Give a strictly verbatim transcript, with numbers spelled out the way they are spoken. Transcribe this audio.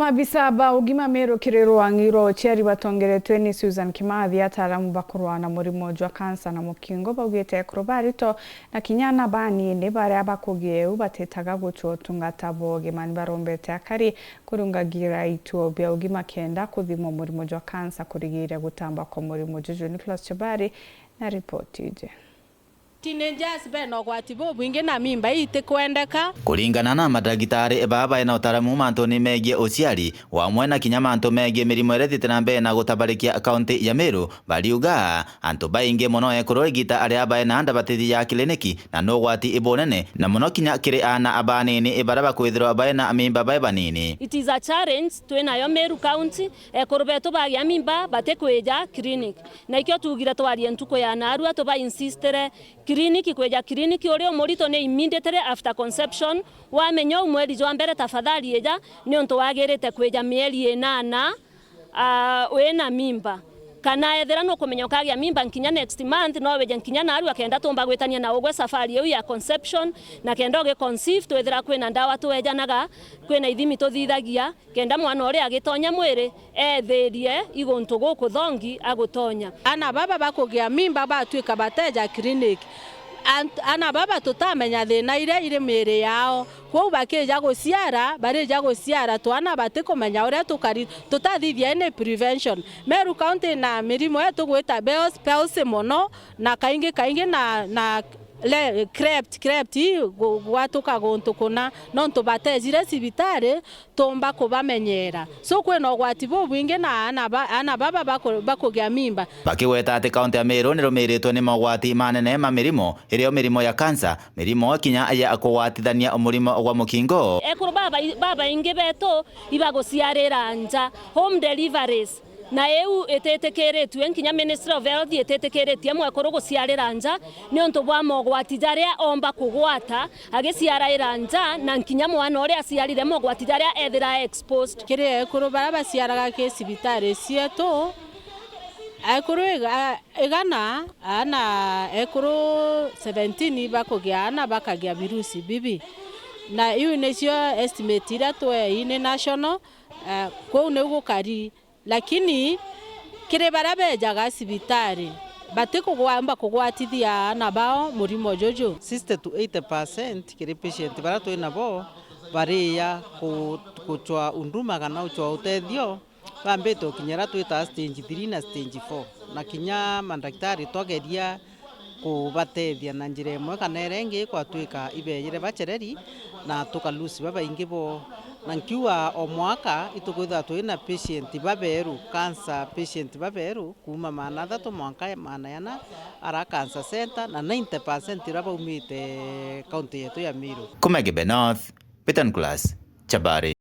Maabisa ba ugima Meru kiri rwang'i rwa uciari batongeretwe ni Susan Kimathi, ataaramu ba kurwaa na murimo jwa kansa na mukingo, baugite ekuru ba arito na kinya ana banini baria bakugia eu batitaga gucwa utungata bwa ugima. Ni barombete akari kurungagira ituo bia ugima kenda kuthimwa murimo jwa kansa kurigiria gutamba kwa murimo juju. Nicholas Chabari na ripoti iji. Teenagers bena ugwati bubwingi na mimba itikwendeka. Kuringana na madagitari baa baina utaaramu mantuni megie uciari, wamwe na kinya mantu megie mirimo iria ithiite na mbere na gutabarikia kaunti ya Meru, bariuga antu baingi mono ekuru igita aria baina nda batithi ya kiliniki, na ni ugwati ibunene, na mono kinya kiri aana abanini baria bakwithirwa baina mimba bai banini. It is a challenge twinayo Meru County, ekuru betu bagia mimba batikwija clinic. Na ikio tuugire twarie ntuku ya naarua, tuba insistire kiriniki, kwija kiriniki uria umurito ni immediately after conception. Wamenya uu mweri jwa mbere, tafadhali ija, niuntu wagirite kwija mieri inana, ah, wina mimba. Kana ethira nukumenya ukagia mimba nkinya next month, no wije nkinya naarua kenda tumba gwitania na ugwe safari iu ya conception, na kenda ugiconceive, twithira kwina ndawa twejanaga, kwina ithimi tuthithagia, kenda mwana uria agitonya mwiri, eethirie iguntu gukuthongi agutonya. Ana baba bakugia mimba batwika bateja clinic. Ant-, ana baba tutamenya thina iria iri miiri yao. Kwou bakija guciara, barija guciara twana batikumenya uria tukari, tutathithia any prevention. Meru County na mirimo itugwita Bell's palsy mono, na kaingi kaingi na, na le-, crept, crept ii gu-, gwatuka guntu kuna, nontu batejire cibitari, tumba kubamenyera. So, kwina ugwati bubwingi na ana ba-, ana baba baku-, bakugia mimba. Bakigweta ati kaunti ya Meru nirumiritwe ni mogwati manene ma mirimo, irio mirimo ya kansa, mirimo kinya ya kugwatithania murimo gwa mukingo. Ekuru baba-, babaingi betu ibaguciarira nja, home deliveries. Na iu ititikiritue, nkinya Ministry of Health ititikiritie mwekuru guciarira nja niuntu bwa mogwati jaria omba kugwata agiciaraira nja, na nkinya mwana uria aciarire mogwati jaria ethira exposed. Kiri ekuru baria baciaraga ki cibitari cietu, ekuru iga-, igana, ana ekuru seventeen bakugia ana bakagia virusi bibi. Na iu nicio estimate iria twei ni national, eh, kuu niu gukari. Lakini kiri baria bejaga cibitari, batikugwamba kugwatithia aana bao murimo juju. Sixty to eighty percent kiri patient baria twi nabo bariya ku-, kucwa unduma kana ucwa utethio, bambite ukinya iria twitaga stage three na stage four, na kinya mandagitari twageria kubatethia na njira imwe kana iria ingi, kwatwika ibejire bacereri na tuka lose babaingi bo. Na nkiuga o mwaka itukwithirwa twina patient baberu, cancer patient baberu, kuuma maana athatu mwanka maana yana ara cancer center, na ninety percent iria baumite kaunti yetu ya Meru. Kuma Kibe North, Peter Nicholas, Chabari.